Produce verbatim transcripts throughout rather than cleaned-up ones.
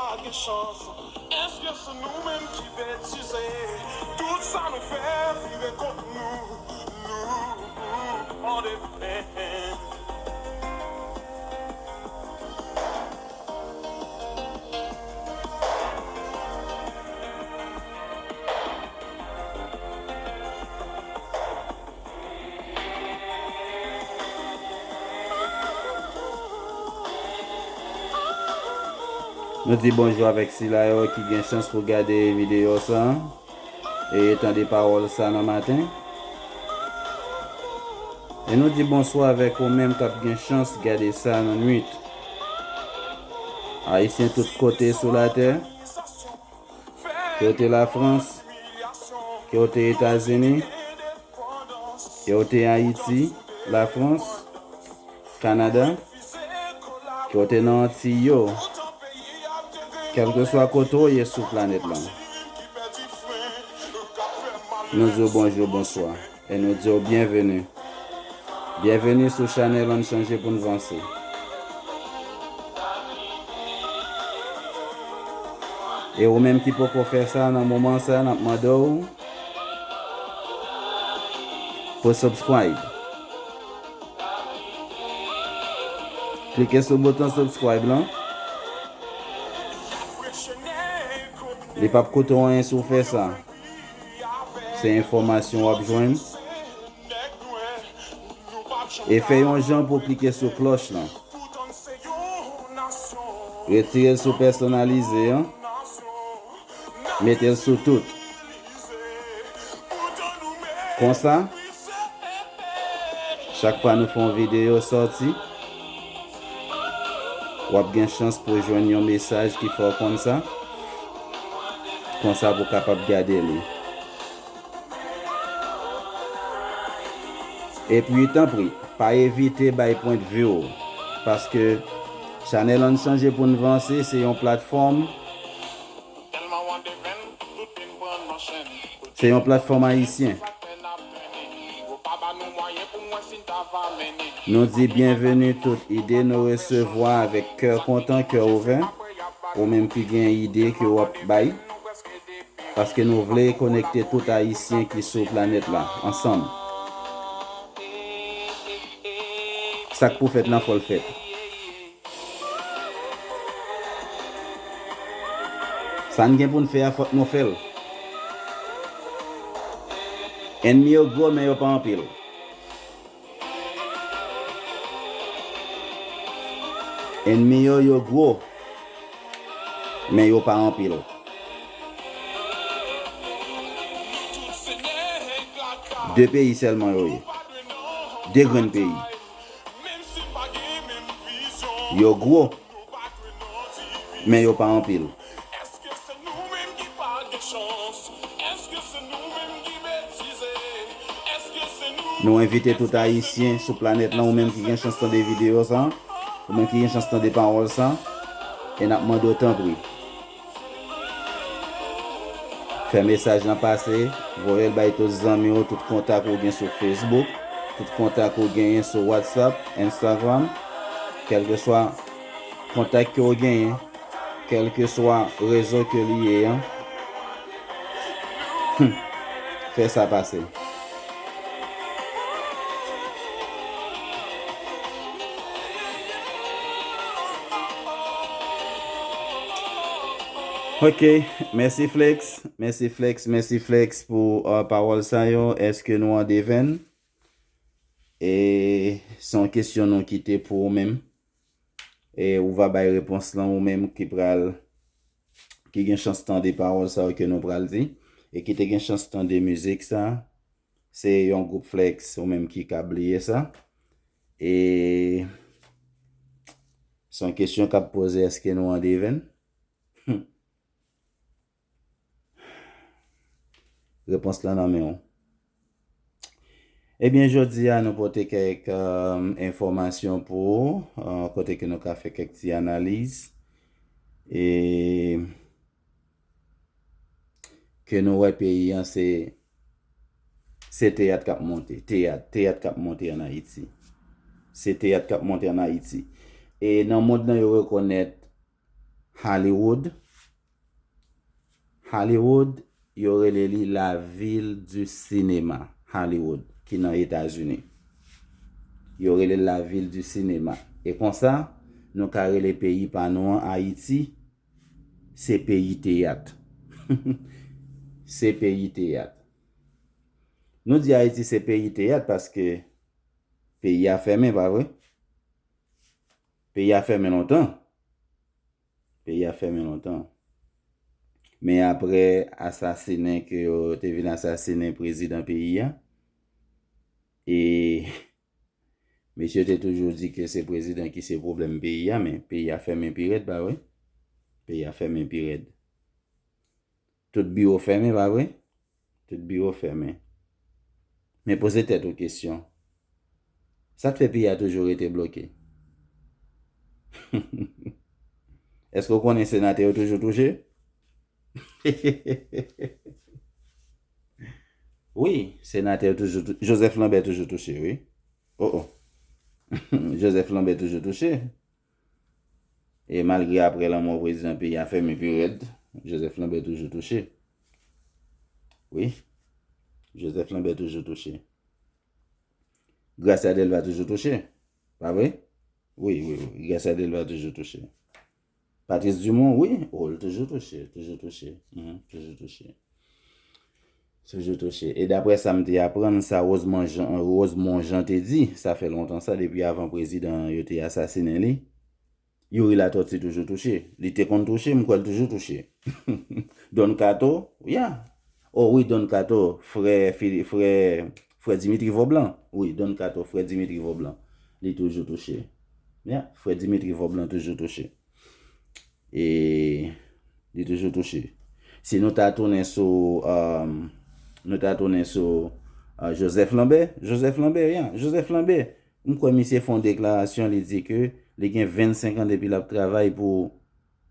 Pa gen chans. Èske se nou menm ki betize? Tout sa nou fè vire kont nou. Nou, on the pen. Nou di bonjou avèk sila yo ki gen chans pou gade videyo sa a e tande pawòl sa nan maten. E nou di bonswa avèk ou menm k ap gen chans gade sa nan nuit. Ayisyen tout kote sou latè, ke w te Lafrans, ke w te Etazini, ke w te Ayiti, Lafrans, Kanada, ke w te nan Antiy yo, kèlkeswa kote w ye sou planèt lan, nou di w bonjou, bonswa, e nou di w byenveni. Byenveni sou chanèl Ann Chanje Pou N Vanse. E ou menm ki poko fè sa nan moman sa, n ap mande w pou subscribe. Klike sou bouton subscribe lan. Li p ap koute w anyen si w fè sa. Se enfòmasyon w ap jwenn. E fè yon jan pou w klike sou klòch lan. Retire l sou pèsonalize an. Mete l sou tout. Konsa, chak fwa nou fè yon videyo sòti, w ap gen chans pou w jwenn yon mesaj ki fè w konn sa. Konsa pou w kapab gade li. Epi, tanpri, pa evite bay pwendvi w, paske chanèl Ann Chanje Pou N Vanse se yon platfòm, se yon platfòm ayisyen. Nou di byenveni tout ide nou resevwa avèk kè kontan, kè ouvè, ou menm ki gen ide ke w ap bay. Paske nou vle konekte tout Ayisyen ki sou planèt la ansanm. Sa k pou fèt lan, fò l fèt. Sa n gen pou n fè a, fòk nou fè l. Ènmi yo gwo, men yo pa anpil. Ènmi yo, yo gwo, men yo pa anpil. De peyi sèlman yo ye. De grenn peyi. Yo gwo, men yo pa anpil. Nou envite tout Ayisyen sou planèt lan, ou menm ki gen chans tande videyo sa, ou menm ki gen chans tande pawòl sa, e n ap mande w tanpri, fè mesaj lan pase, voye l bay tout zanmi w, tout kontak ou gen sou Facebook, tout kontak ou genyen sou WhatsApp, Instagram, kèlkeswa kontak ke w genyen, kèlkeswa rezo ke li ye an. Hmm. Fè sa pase. Ok, mèsi Flex, mèsi Flex, mèsi Flex pou, uh, pawòl sa yo. Èske nou an devenn? E se yon kesyon nou kite pou ou menm. E ou va bay repons lan, ou menm ki pral, ki gen chans tande pawòl sa yo ke nou pral di, e ki te gen chans tande mizik sa. Se yon gwoup Flex, ou menm ki ka bliye sa. E se yon kesyon k ap poze, èske nou an devenn? Hmm. Repons lan nan men w. Ebyen, jodi a, nou pote kèk, um, enfòmasyon pou ou, uh, kote ke nou ka fè kèk ti analiz. E ke nou wè peyi an se, se teyat k ap monte, teyat, teyat k ap monte ann Ayiti. Se teyat k ap monte ann Ayiti. E nan mond lan, yo rekonèt Hollywood. Hollywood, yo rele li la ville du cinéma. Hollywood, ki nan Etazini. Yo rele l la ville du cinéma. E konsa, nou ka rele peyi pa nou an Ayiti, se peyi teyat. Se peyi teyat. Nou di Ayiti se peyi teyat paske peyi a fèmen, pa vre? Peyi a fèmen lontan. Peyi a fèmen lontan. Men apre asasinen ke yo te vin asasinen prezidan peyi a, e mesye te toujou di ke se prezidan ki se pwoblèm peyi a, men peyi a fèmen pi rèd, pa vre? Peyi a fèmen pi rèd. Tout biwo fèmen, pa vre? Tout biwo fèmen. Men poze tèt ou kesyon. Sa k fè peyi a toujou rete bloke? Èske w konnen senatè yo toujou touche? Wi, senatè yo toujou tou-, Joseph Lambert toujou touche, wi. Oh, oh. Joseph Lambert toujou touche. E malgre apre lanmò prezidan peyi a fèmen pi rèd, Joseph Lambert toujou touche. Wi. Joseph Lambert toujou touche. Gracia Delva toujou touche. Pa vre? Wi, wi, wi. Gracia Delva toujou touche. Patrice Dumont, wi. Oh, l toujou touche. Toujou touche. Mhm, toujou touche. Toujou touche. E daprè sa m te aprann, sa Rosemond Jean, Rosemond Jean te di, sa fè lontan sa, depi avan prezidan yo te asasinen li. Youri Latortue toujou touche. Li te konn touche, m kwè l toujou touche. Don Kato, yeah. Oh wi, Don Kato, frè, Fili-, frè, frè Dimitri Voblan. Wi, Don Kato, frè Dimitri Voblan. Li toujou touche. Yeah, frè Dimitri Voblan toujou touche. E li toujou touche. Si nou ta tounen sou, um, nou ta tounen sou, uh, Joseph Lambert, Joseph Lambert, yeah, Joseph Lambert, m kwè misye fè yon deklarasyon, li di ke li gen vennsenk an depi l ap travay pou,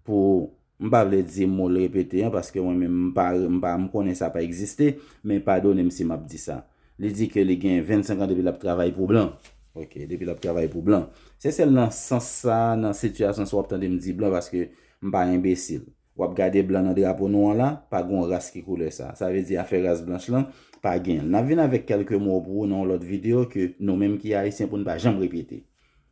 pou, m pa vle di mo l repete an, paske mwen menm m pa, m pa, m konnen sa pa egziste, men padone m si m ap di sa. Li di ke li gen vennsenk an depi l ap travay pou blan. Ok, depi l ap travay pou blan. Se sèl nan sans sa, nan sitiyasyon sa w ap tande m di blan, paske m pa enbesil. W ap gade blan nan drapo nou an la, pa gen yon ras ki koulè sa. Sa vle di afè ras blanch lan, pa gen l. N ap vin avèk kèlke mo pou ou nan yon lòt videyo ke nou menm ki ayisyen pou n pa janm repete.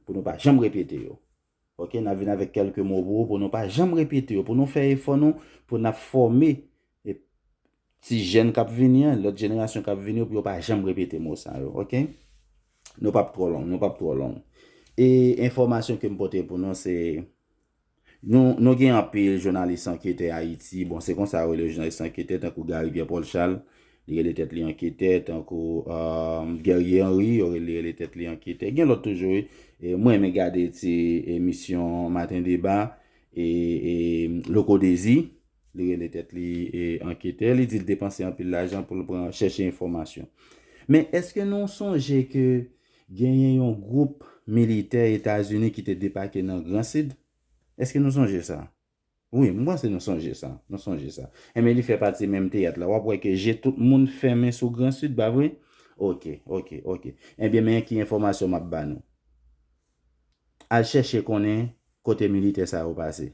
Pou nou pa janm repete yo. Ok, n ap vin avèk kèlke mo pou ou, pou nou pa janm repete yo, pou nou fè efò nou, pou n ap fòme, e, ti jèn k ap vini an, lòt jenerasyon k ap vini yo, pou yo pa janm repete mo sa yo, ok? Nou p ap twò long, nou p ap twò long. E enfòmasyon ke m pote pou nou, se, nou, nou gen anpil jounalis anketè Ayiti. Bon, se konsa yo rele yo, jounalis anketè, tankou Gary Pierre Paul Charles, li rele tèt li anketè, tankou, um, Guerrier Henry, yo rele, rele tèt li anketè. Gen lòt toujou, wi. E mwen renmen gade ti emisyon Maten Deba, e, e Loco Désir, li rele tèt li, e, anketè. Li di l depanse anpil lajan pou l pran, chèche enfòmasyon. Men èske nou sonje ke genyen yon gwoup militè Etazini ki te debake nan Gran Sid? Èske nou sonje sa? Wi, m panse nou sonje sa. Nou sonje sa. Enben, li fè pati menm teyat la. W ap wè ke je tout moun fèmen sou Gran Sid, pa vre? Ok, ok, ok. Enben, men ki enfòmasyon m ap ba nou. Al chèche konnen kote militè sa yo pase.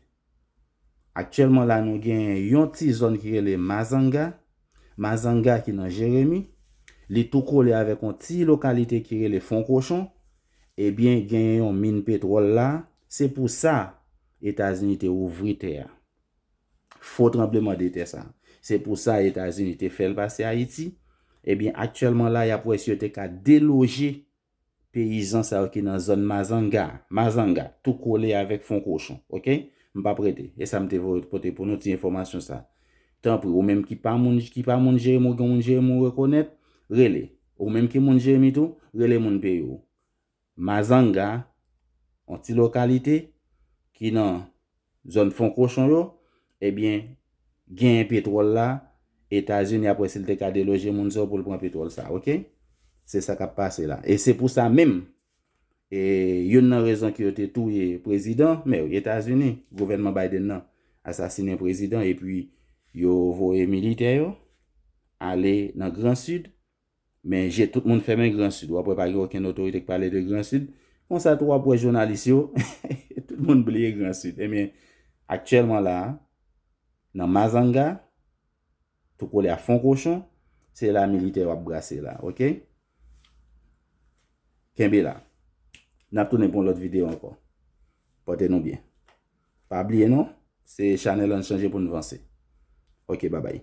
Aktyèlman la, nou gen yon ti zòn ki rele Mazanga. Mazanga ki nan Jeremi. Li tou kole avèk yon ti lokalite ki rele Fon Kochon. Ebyen, gen yon min petwòl la. Se pou sa Etazini te ouvri tè a. Fo tranbleman de tè sa. Se pou sa Etazini te fè l pase Ayiti. Ebyen, aktyèlman la, y ap wè si yo te ka deloje peyizan sa yo ki nan zòn Mazanga, Mazanga, tou kole avèk Fon Kochon, ok? M p ap rete. E sa m te voye pote pou nou ti enfòmasyon sa. Tanpri, ou menm ki pa moun, ki pa moun Jeremi, ou gen moun Jeremi ou rekonèt, rele. Ou menm ki moun Jeremi tou, rele moun peyi w. Mazanga, yon ti lokalite ki nan zòn Fon Kochon yo, ebyen, genyen petwòl la, Etazini ap wè si l te ka deloje moun sa yo pou l pran petwòl sa, ok? Se sa k ap pase la. E se pou sa menm, e youn nan rezon ke yo te touye prezidan, men wi, Etazini, gouvènman Biden nan, asasinen prezidan, epi yo voye militè yo ale nan Gran Sid, men je tout moun fèmen Gran Sid. W ap wè pa gen okenn otorite k pale de Gran Sid. Konsa tou w ap wè jounalis yo, tout moun bliye Gran Sid. Ebyen, Aktyèlman la, nan Mazanga, tou kole a fon kochon, se la militè yo ap brase la, oke? Kenbe la. N ap tounen pou yon lòt videyo ankò. Pòte nou byen. Pa bliye non, se chanèl an chanje pou n vanse. Oke, babay.